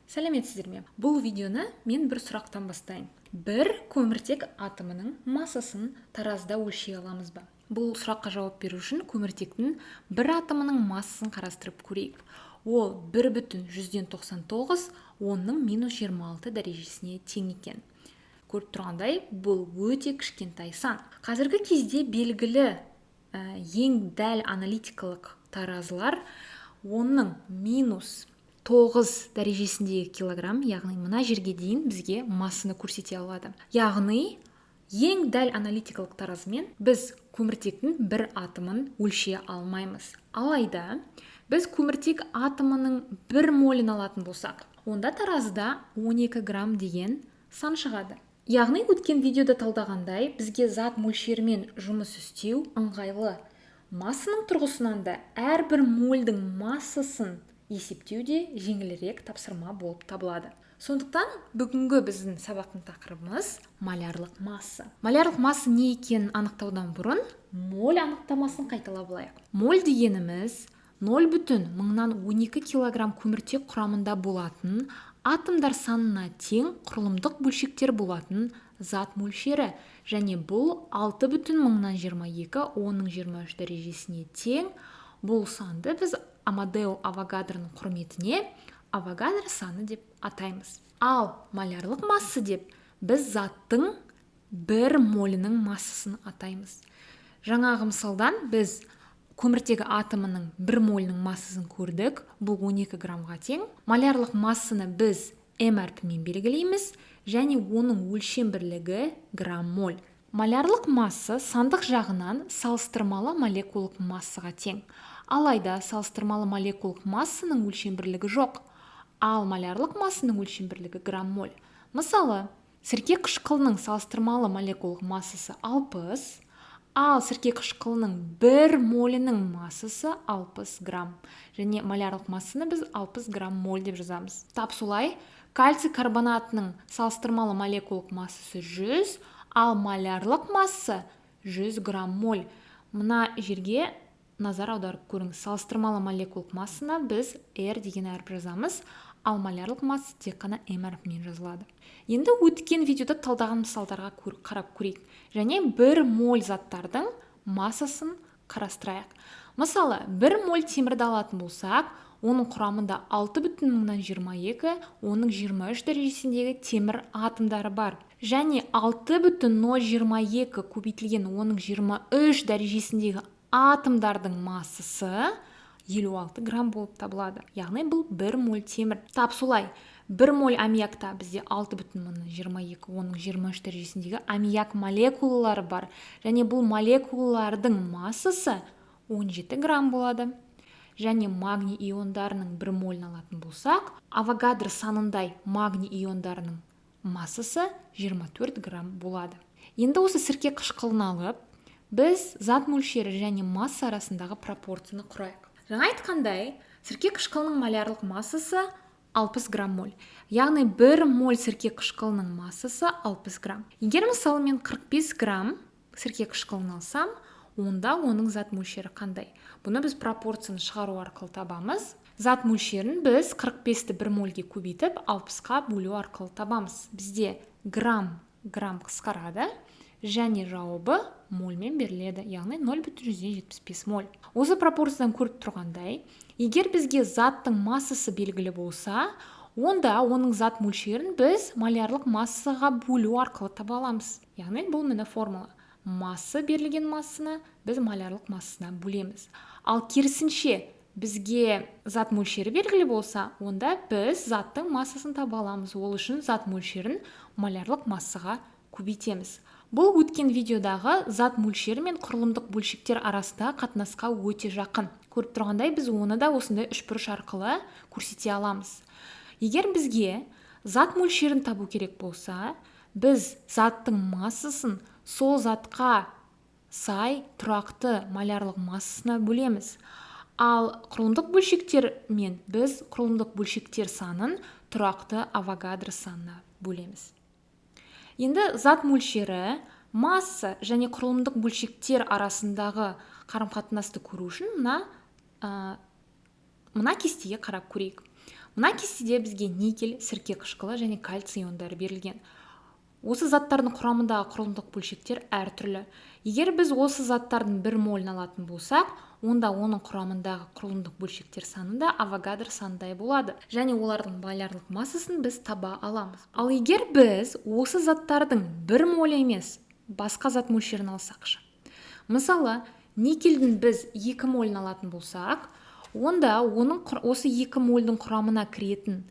Сәлеметсіздер ме? Бұл видеоны мен бір сұрақтан бастайын. Бір көміртек атомының массасын таразыда өлшей аламыз ба? Бұл сұраққа жауап беру үшін көміртектің бір атомының массасын қарастырып көрейік. Ол 1,99 10-ның минус 26 дәрежесіне тең екен. Көріп тұрғандай, бұл өте кішкентай сан. Қазіргі кезде белгілі ең дәл аналитикалық таразылар 10-ның минус 9 дәрежесіндегі килограмм, яғни мына жерге дейін бізге массаны көрсете алады. Яғни ең дәл аналитикалық таразымен біз көміртектің бір атомын өлшей алмаймыз. Алайда біз көміртек атомының бір молін алатын болсақ, онда таразыда 12 грамм деген сан шығады. Яғни өткен видеода талдағандай, бізге зат мөлшерімен жұмыс істеу ыңғайлы. Массаның тұрғысынан да әрбір мольдің массасын есептеу де жеңілірек тапсырма болып табылады. Сондықтан бүгінгі біздің сабақтың тақырыбымыз – молярлық масса. Молярлық масса не екенін анықтаудан бұрын моль анықтамасын қайталап алайық. Моль дегеніміз – 0,1012 килограмм көміртек құрамында болатын атомдар санына тең құрылымдық бөлшектер болатын зат мөлшері, және бұл 6,1022 10-ның 23 дәрежесіне тең. Бұл санды біз Амадео Авогадроның құрметіне Авогадро саны деп атаймыз. Ал молярлық масса деп біз заттың бір молінің массасын атаймыз. Жаңағы мысалдан біз көміртегі атомының бір молінің массасын көрдік, бұл 12 граммға тең. Молярлық массаны біз м әрпімен белгілейміз және оның өлшем бірлігі грамм моль. Молярлық масса сандық жағынан салыстырмалы молекулалық массаға тең. Алайда салыстырмалы молекулалық массаның өлшем бірлігі жоқ, ал молярлық массаның өлшем бірлігі грамм моль. Мысалы, сірке қышқылының салыстырмалы молекулалық массасы 60, ал сірке қышқылының бір молінің массасы 60 грамм, және молярлық массаны біз 60 грамм моль деп жазамыз. Тап солай, кальций карбонатының салыстырмалы молекулалық массасы 100, ал молярлық масса 100 грамм моль. Мына жерге назар аударып көріңіз: салыстырмалы молекулалық массаны біз r деген әріп жазамыз, ал молярлық масса тек қана м әрпімен жазылады. Енді өткен видеода талдаған мысалдарға қарап көрейік және бір моль заттардың массасын қарастырайық. Мысалы, бір моль темірді алатын болсақ, оның құрамында 6,1022 10-ның 23 дәрежесіндегі темір атомдары бар және 6,022 көбейтілген 10-ның 23 дәрежесіндегі атомдардың массасы 56 грамм болып табылады. Яғни бұл бір моль темір. Тап солай, бір моль аммиакта бізде 6,1022 10-ның 23 дәрежесіндегі аммиак молекулалары бар және бұл молекулалардың массасы 17 грамм болады. Және магний иондарының бір молін алатын болсақ, Авогадро санындай магний иондарының массасы 24 грамм болады. Енді осы сірке қышқылын алып, біз зат мөлшері және масса арасындағы пропорцияны құрайық. Жаңа айтқандай, сірке қышқылының молярлық массасы 60 грамм моль, яғни бір моль сірке қышқылының массасы 60 грамм. Егер, мысалы, мен 45 грамм сірке қышқылын алсам, онда оның зат мөлшері қандай? Бұны біз пропорцияны шығару арқылы табамыз. Зат мөлшерін біз 45-ті бір мольге көбейтіп, 60-қа бөлу арқылы табамыз. Бізде грамм грамм қысқарады және жауабы мольмен беріледі, яғни 0,75 моль. Осы пропорциядан көріп тұрғандай, егер бізге заттың массасы белгілі болса, онда оның зат мөлшерін біз молярлық массаға бөлу арқылы таба аламыз. Яғни бұл, міне, формула: масса берілген массаны біз молярлық массасына бөлеміз. Ал керісінше, бізге зат мөлшері белгілі болса, онда біз заттың массасын таба аламыз. Ол үшін зат мөлшерін молярлық массаға көбейтеміз. Бұл өткен видеодағы зат мөлшері мен құрылымдық бөлшектер арасындағы қатынасқа өте жақын. Көріп тұрғандай, біз оны да осындай үшбұрыш арқылы көрсете аламыз. Егер бізге зат мөлшерін табу керек болса, біз заттың массасын сол затқа сай тұрақты молярлық массасына бөлеміз. Ал құрылымдық бөлшектер мен біз құрылымдық бөлшектер санын тұрақты Авогадро санына бөлеміз. Енді зат мөлшері, масса және құрылымдық бөлшектер арасындағы қарым қатынасты көру үшін мына кестеге қарап көрейік. Мына кестеде бізге никель, сірке қышқылы және кальций иондары берілген. Осы заттардың құрамындағы құрылымдық бөлшектер әртүрлі. Егер біз осы заттардың бір молін алатын болсақ, онда оның құрамындағы құрылымдық бөлшектер саны да Авогадро санындай болады және олардың молярлық массасын біз таба аламыз. Ал егер біз осы заттардың бір молі емес, басқа зат мөлшерін алсақшы. Мысалы, никельдің біз 2 молін алатын болсақ, онда оның осы 2 мольдің құрамына кіретін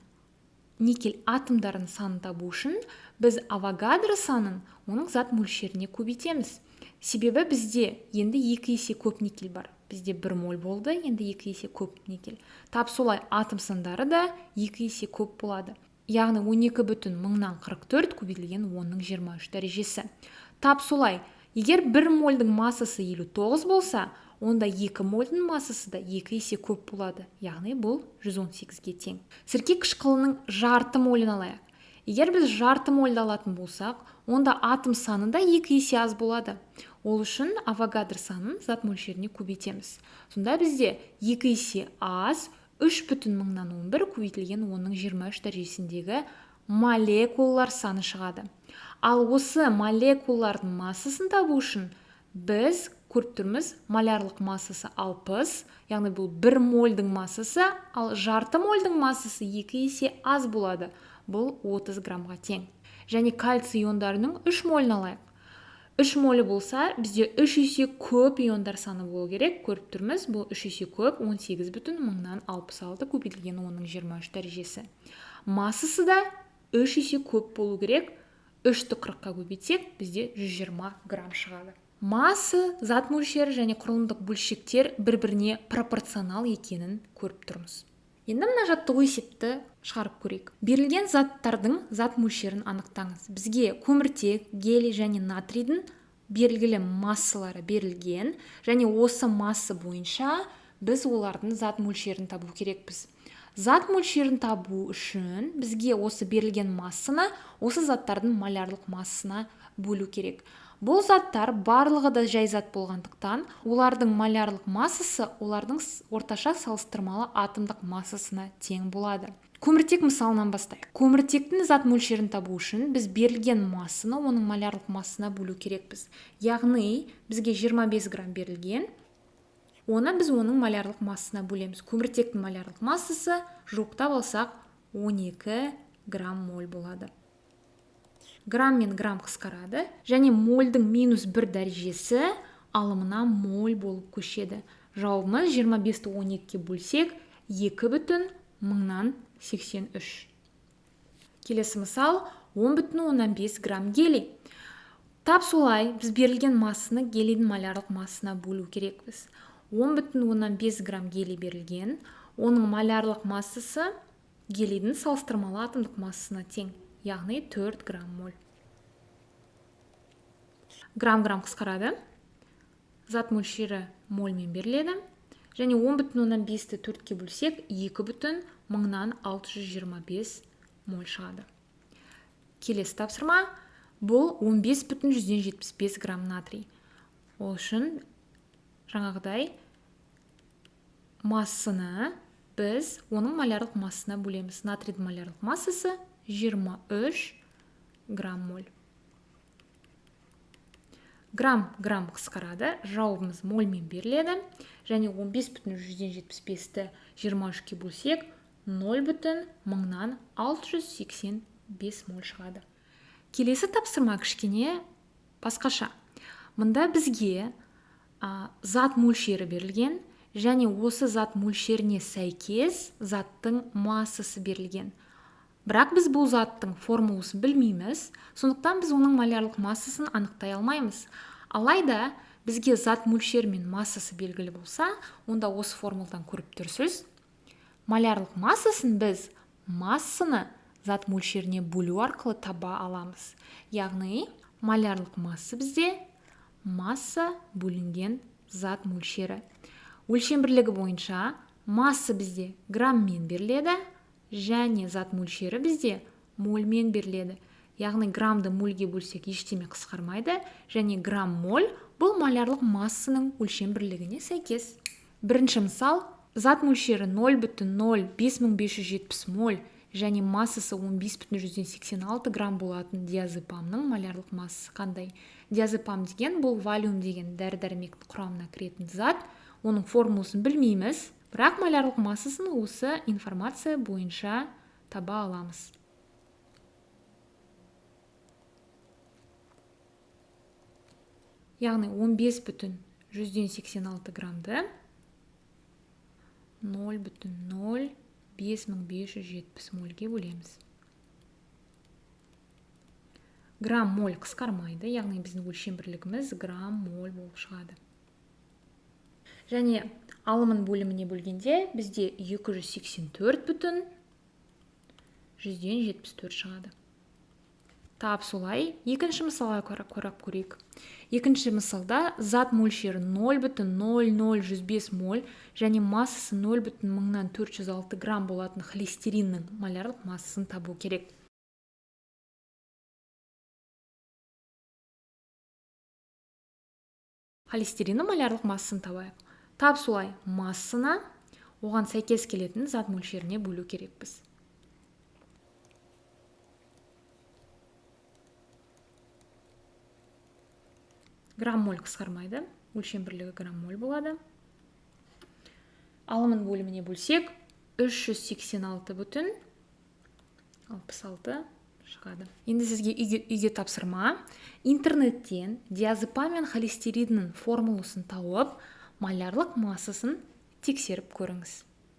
никель атомдарының санын табу үшін біз Авогадро санын оның зат мөлшеріне көбейтеміз. Себебі бізде енді 2 есе көп никель бар. Бізде 1 моль болды, енді 2 есе көп никель. Тап солай атом сандары да 2 есе көп болады. Яғни 12,044 көбейтілген 10-ның 23 дәрежесі. Тап солай, егер 1 мольдің массасы 59 болса, онда 2 мольдің массасы да 2 есе көп болады. Яғни бұл 118-ге тең. Сірке қышқылының жарты молін алайық. Егер біз жарты мольді алатын болсақ, онда атом саны да 2 есе аз болады. Ол үшін Авогадро санын зат мөлшеріне көбейтеміз. Сонда бізде 2 есе аз 3,011 көбейтілген 10-ның 23 дәрежесіндегі молекулалар саны шығады. Ал осы молекулалардың массасын табу үшін біз көріп тұрмыз, молярлық массасы 60, яғни бұл 1 мольдің массасы, ал жарты мольдің массасы 2 есе аз болады. Бұл 30 граммға тең. Және кальций иондарының 3 молін алайық. 3 молі болса, бізде 3 есе көп иондар саны болу керек. Көріп тұрмыз, бұл 3 есе көп, 18,066 көбейтілген 10-ның 23 дәрежесі. Массасы да 3 есе көп болу керек. 3-ті 40-қа көбейтсек, бізде 120 грамм шығады. Масса, зат мөлшері және құрылымдық бөлшектер бір-біріне пропорционал екенін көріп тұрмыз. Енді мына жаттығу есепті шығарып көрейік. Берілген заттардың зат мөлшерін анықтаңыз. Бізге көміртек, гелий және натрийдің белгілі массалары берілген және осы масса бойынша біз олардың зат мөлшерін табу керекпіз. Зат мөлшерін табу үшін бізге осы берілген массаны осы заттардың молярлық массасына бөлу керек. Бұл заттар барлығы да жай зат болғандықтан, олардың молярлық массасы олардың орташа салыстырмалы атомдық массасына тең болады. Көміртек мысалынан бастайық. Көміртектің зат мөлшерін табу үшін біз берілген массаны оның молярлық массасына бөлу керекпіз. Яғни бізге 25 грамм берілген, оны біз оның молярлық массасына бөлеміз. Көміртектің молярлық массасы жуықтап алсақ 12 грамм моль болады. Грамм мен грамм қысқарады және мольдің минус 1 дәрежесі алымына моль болып көшеді. Жауабымыз 25-ті 12-ге бөлсек, 2,083. Келесі мысал 10,5 грамм гелий. Тап солай біз берілген массаны гелийдің молярлық массасына бөлу керекпіз. 10,5 грамм гелий берілген, оның молярлық массасы гелийдің салыстырмалы атомдық массасына тең, яғни 4 грамм моль. Грамм-грамм қысқарады. Зат мөлшері мольмен беріледі. Және 10,5-ті 4-ке бөлсек, 2,625 моль шығады. Келесі тапсырма бұл 15,75 грамм натрий. Ол үшін жаңағыдай массаны біз оның молярлық массасына бөлеміз. Натрийдің молярлық массасы 23 грамм моль. Грамм грамм қысқарады, жауабымыз мольмен беріледі. Және 15,75-ті 23-ке бөлсек, 0,685 моль шығады. Келесі тапсырма кішкене басқаша. Мында бізге зат мөлшері берілген және осы зат мөлшеріне сәйкес заттың массасы берілген. Бірақ біз бұл заттың формуласын білмейміз, сондықтан біз оның молярлық массасын анықтай алмаймыз. Алайда бізге зат мөлшері мен массасы белгілі болса, онда осы формуладан көріп тұрсыз, молярлық массасын біз массаны зат мөлшеріне бөлу арқылы таба аламыз. Яғни молярлық масса бізде масса бөлінген зат мөлшері. Өлшем бірлігі бойынша масса бізде грамммен беріледі, және зат мөлшері бізде мольмен беріледі. Яғни граммды мольге бөлсек ештеме қысқармайды, және грамм моль бұл молярлық массаның өлшем бірлігіне сәйкес. Бірінші мысал Зат мөлшері 0,05570 моль және массасы 15,86 грамм болатын диазепамның молярлық массасы қандай? Диазепам деген бұл валиум деген дәрі-дәрмектің құрамына кіретін зат. Оның формуласын білмейміз, бірақ молярлық массасын осы информация бойынша таба аламыз. Яғни 15,86 граммды 0,05570 мольге бөлеміз. Грамм моль қысқармайды, яғни біздің өлшем бірлігіміз грамм моль болып шығады. Және алымын бөліміне бөлгенде бізде 284,74 шығады. Тап солай екінші мысалға қарап көрейік. Екінші мысалда зат мөлшері 0,00105 моль және массасы 0,0406 грамм болатын холестериннің молярлық массасын табу керек. Холестериннің молярлық массасын табайық. Тап солай массасына оған сәйкес келетін зат мөлшеріне бөлу керекпіз. Грамм моль қысқармайды, өлшем бірлігі грамм моль болады. Алымын бөліміне бөлсек, 386,66 шығады. Енді сізге үйге тапсырма. Интернеттен диазепам мен холестериннің формуласын тауып, молярлық массасын тексеріп көріңіз.